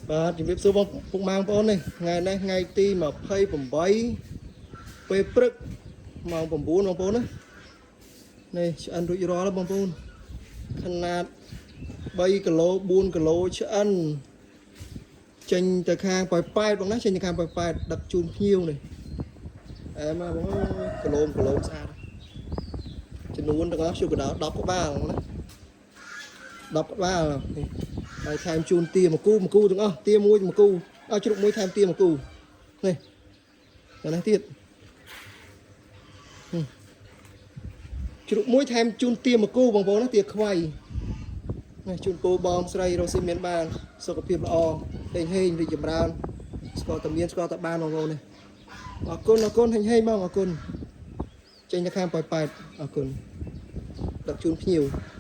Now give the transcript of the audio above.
បាទជំរាបសួរបងពុកម៉ែបងប្អូននេះថ្ងៃនេះថ្ងៃទី28ពេលព្រឹកម៉ោង9បងប្អូនណានេះឆ្អិនរួចរាល់ហើយបងប្អូនຂະຫນាត3គីឡូ4គីឡូឆ្អិនចេញទៅខាងប៉ោយប៉ែតបងណាចេញទៅខាងប៉ោយប៉ែតដឹកជូនភ្ញៀវនេះអែមកបងអើយគីឡូគីឡូស្អាតចំនួនទាំងអស់ជួយកណ្ដាល10ក្បាលបងណា10ក្បាលនេះ ហើយថែមជូនទាមួយគូមួយគូទាំងអស់ទាមួយមួយគូឲ្យជ្រូកមួយថែមទាមួយគូនេះដល់នេះទៀតហឹមជ្រូកមួយថែមជូនទាមួយគូបងប្អូនណាទាខ្វៃនេះជូនពូបងស្រីរស់ស៊ីមានបានសុខភាពល្អហេងហេងរីកចម្រើនស្គាល់តែមានស្គាល់តែបានបងប្អូននេះអរគុណអរគុណហេងហេងបងអរគុណចេញទៅខាងប៉ោយប៉ែតអរគុណដឹកជូនភ្ញៀវ។